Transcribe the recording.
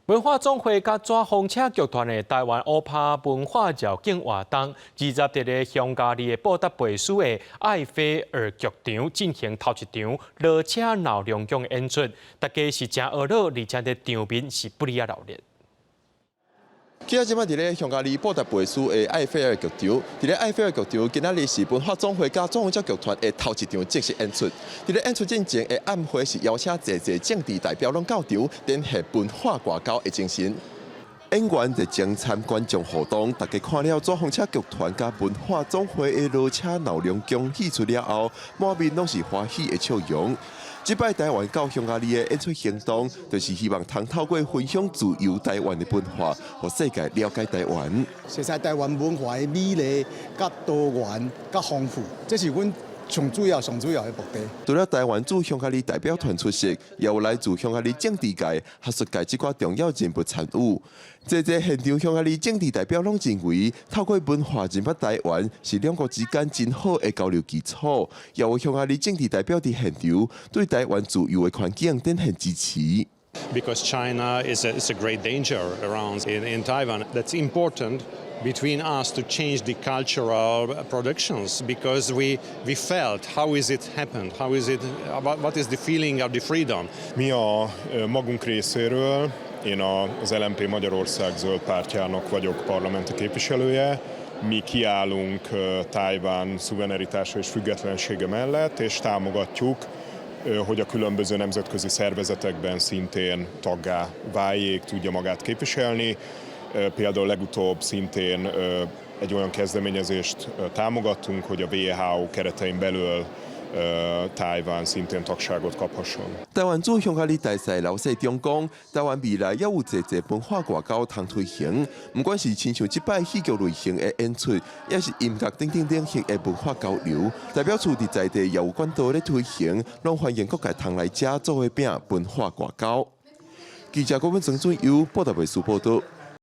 文化總會佮紙風車劇團的台灣烏拍文化繞境活動，二十佇咧匈牙利的布達佩斯的艾菲爾劇場進行頭一場騾車鬧龍宮的演出，大家是誠熱鬧，而且佇場面是不離仔熱鬧。記者這擺佇咧匈牙利布達佩斯的艾菲爾劇場，佇咧艾菲爾劇場，今仔日是文化總會佮紙風車劇團的頭一場正式演出。佇咧演出進前的暗會是邀請濟濟政治代表攏到場，展現文化外交的精神。演員熱情參觀眾互動，大家看了紙風車劇團佮文化總會的騾車鬧龍宮戲出了後，滿面攏是歡喜的笑容。這擺台灣到匈牙利的演出行動，就是希望通透過分享自由台灣的文化，予世界了解台灣。熟悉台灣文化的美麗、佮多元、佮豐富，這是阮上主要、上主要的目的。除了台灣駐匈牙利代表團出席，也有來自匈牙利政治界、學術界這寡重要人物參與。濟濟現場匈牙利政治代表攏認為，透過文化認捌台灣是兩國之間真好的交流基礎。也有匈牙利政治代表佇現場對台灣自由的環境展現支持。 Because China is a great danger around in Taiwan. That's important between us to change the cultural productions because we felt how is it happened, how is it, what is the feeling of the freedom. Mi a magunk részéről, én az LMP Magyarország Zöld Pártjának vagyok parlamenti képviselője, mi kiállunk Tajvan szuverenitása és függetlensége mellett, és támogatjuk, hogy a különböző nemzetközi szervezetekben szintén taggá váljék, tudja magát képviselni. Például legutóbb szintén egy olyan kezdeményezést támogattunk, hogy a WHO keretein belül Tajvan szintén tagságot kaphasson. 台灣駐匈牙利大使劉世忠講，台灣未來猶有濟濟文化外交通推行，毋管是親像這擺戲劇類型的演出，抑是音樂等等領域的文化交流，代表處佇在地也有管道咧推行，攏歡迎各界通來遮做伙拚文化外交。記者郭文曾俊優布達佩斯報道。